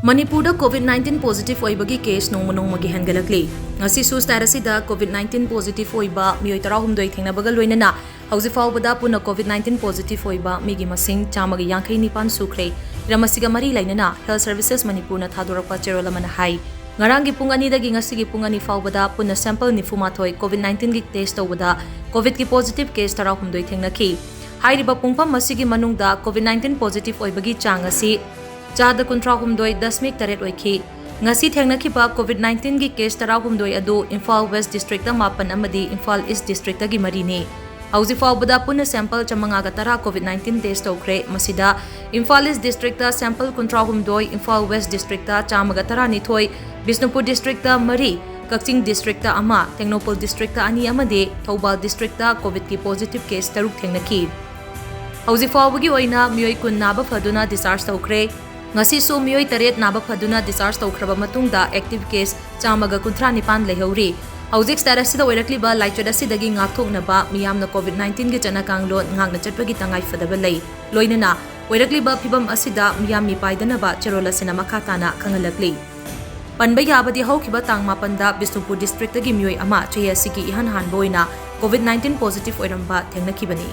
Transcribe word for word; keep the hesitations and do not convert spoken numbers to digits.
ꯃꯅꯤꯄꯨꯔꯗ COVID nineteen positive ꯑꯣꯏꯕꯒꯤ case ꯅꯣꯡꯃ ꯅꯣꯡꯃꯒꯤ ꯍꯦꯟꯒꯠꯂꯛꯂꯤ꯫ ꯉꯁꯤꯁꯨ state ꯑꯁꯤꯗ COVID nineteen positive ꯑꯣꯏꯕ ꯃꯤꯑꯣꯏ ꯇꯔꯥꯍꯨꯝꯗꯣꯏ ꯊꯦꯡꯅꯕꯒ ꯂꯣꯏꯅꯅ ꯍꯧꯖꯤꯛ ꯐꯥꯎꯕꯗ ꯄꯨꯟꯅ COVID nineteen positive ꯑꯣꯏꯕ ꯃꯤꯒꯤ ꯃꯁꯤꯡ ꯆꯥꯝꯃꯒ ꯌꯥꯡꯈꯩ ꯅꯤꯄꯥꯟ ꯁꯨꯈ꯭ꯔꯦ꯫ ꯍꯤꯔꯝ ꯑꯁꯤꯒ ꯃꯔꯤ ꯂꯩꯅꯅ Health Services ꯃꯅꯤꯄꯨꯔꯅ ꯊꯥꯗꯣꯔꯛꯄ ꯆꯦꯔꯣꯜ ꯑꯃꯅ ꯍꯥꯏ, ꯉꯔꯥꯡꯒꯤ ꯄꯨꯡ ꯑꯅꯤꯗꯒꯤ ꯉꯁꯤꯒꯤ ꯄꯨꯡ ꯑꯅꯤ ꯐꯥꯎꯕꯗ ꯄꯨꯟꯅ sample ꯅꯤꯐꯨ ꯃꯥꯊꯣꯏ COVID nineteen ꯒꯤ test ꯇꯧꯕꯗ COVIDꯀꯤ positive case ꯇꯔꯥꯍꯨꯝꯗꯣꯏ ꯊꯦꯡꯅꯈꯤ꯫ ꯍꯥꯏꯔꯤꯕ ꯄꯨꯡꯐꯝ ꯑꯁꯤꯒꯤ ꯃꯅꯨꯡꯗ COVID nineteen positive ꯑꯣꯏꯕꯒꯤ ꯆꯥꯡ ꯑꯁꯤ ꯆꯥꯗ ꯀꯨꯟꯊ꯭ꯔꯥꯍꯨꯝꯗꯣꯏ ꯗꯁꯃꯤꯛ ꯇꯔꯦꯠ ꯑꯣꯏꯈꯤ꯫ ꯉꯁꯤ ꯊꯦꯡꯅꯈꯤꯕ COVID nineteen ꯒꯤ case ꯇꯔꯥꯍꯨꯝꯗꯣꯏ ꯑꯗꯨ ꯏꯝꯐꯥꯜ West District ꯃꯥꯄꯟ ꯑꯃꯗꯤ ꯏꯝꯐꯥꯜ East District ꯃꯔꯤꯅꯤ꯫ ꯍꯧꯖꯤꯛ ꯐꯥꯎꯕꯗ ꯄꯨꯟꯅ sample ꯆꯥꯃꯉꯥꯒ ꯇꯔꯥ COVID nineteen test ꯇꯧꯈ꯭ꯔꯦ꯫ ꯃꯁꯤꯗ Imphal East District sample ꯀꯨꯟꯊ꯭ꯔꯥꯍꯨꯝꯗꯣꯏ, Imphal West District ꯆꯥꯝꯃꯒ ꯇꯔꯥꯅꯤꯊꯣꯏ, ꯕꯤꯁꯅꯨꯄꯨꯔ District ꯃꯔꯤ, ꯀꯛꯆꯤꯡ District ꯑꯃ, ꯇꯦꯡꯅꯧꯄꯜ District ꯑꯅꯤ ꯑꯃꯗꯤ ꯊꯧꯕꯥꯜ District COVIDꯀꯤ positive case ꯇꯔꯨꯛ ꯊꯦꯡꯅꯈꯤ꯫ ꯍꯧꯖꯤꯛ ꯐꯥꯎꯕꯒꯤ ꯑꯣꯏꯅ ꯃꯤꯑꯣꯏ ꯀꯨꯟ ꯅꯥꯕ ꯐꯗꯨꯅ discharge ꯇꯧꯈ꯭ꯔꯦ꯫ ꯉꯁꯤꯁꯨ ꯃꯤꯑꯣꯏ ꯇꯔꯦꯠ ꯅꯥꯕ ꯐꯗꯨꯅ discharge ꯇꯧꯈ꯭ꯔꯕ ꯃꯇꯨꯡꯗ active case ꯆꯥꯝꯃꯒ ꯀꯨꯟꯊ꯭ꯔꯥ ꯅꯤꯄꯥꯟ ꯂꯩꯍꯧꯔꯤ꯫ ꯍꯧꯖꯤꯛ state ꯑꯁꯤꯗ ꯑꯣꯏꯔꯛꯂꯤꯕ ꯂꯥꯏꯆꯠ ꯑꯁꯤꯗꯒꯤ ꯉꯥꯛꯊꯣꯛꯅꯕ ꯃꯤꯌꯥꯝꯅ COVID nineteen ꯒꯤ ꯆꯠꯅ ꯀꯥꯡꯂꯣꯟ ꯉꯥꯛꯅ ꯆꯠꯄꯒꯤ ꯇꯉꯥꯏ ꯐꯗꯕ ꯂꯩ꯫ ꯂꯣꯏꯅꯅ ꯑꯣꯏꯔꯛꯂꯤꯕ ꯐꯤꯚꯝ ꯑꯁꯤꯗ ꯃꯤꯌꯥꯝ ꯃꯤꯄꯥꯏꯗꯅꯕ ꯆꯦꯔꯣꯜ ꯑꯁꯤꯅ ꯃꯈꯥ ꯇꯥꯅ ꯈꯪꯍꯜꯂꯛꯂꯤ꯫ ꯄꯟꯕ ꯌꯥꯕꯗꯤ ꯍꯧꯈꯤꯕ ꯇꯥꯡ ꯃꯥꯄꯟꯗ ꯕꯤꯁꯅꯨꯄꯨꯔ Districtꯇꯒꯤ ꯃꯤꯑꯣꯏ ꯑꯃ ꯆꯍꯤ ꯑꯁꯤꯒꯤ ꯏꯍꯥꯟ ꯍꯥꯟꯕ ꯑꯣꯏꯅ COVID nineteen positive ꯑꯣꯏꯔꯝꯕ ꯊꯦꯡꯅꯈꯤꯕꯅꯤ꯫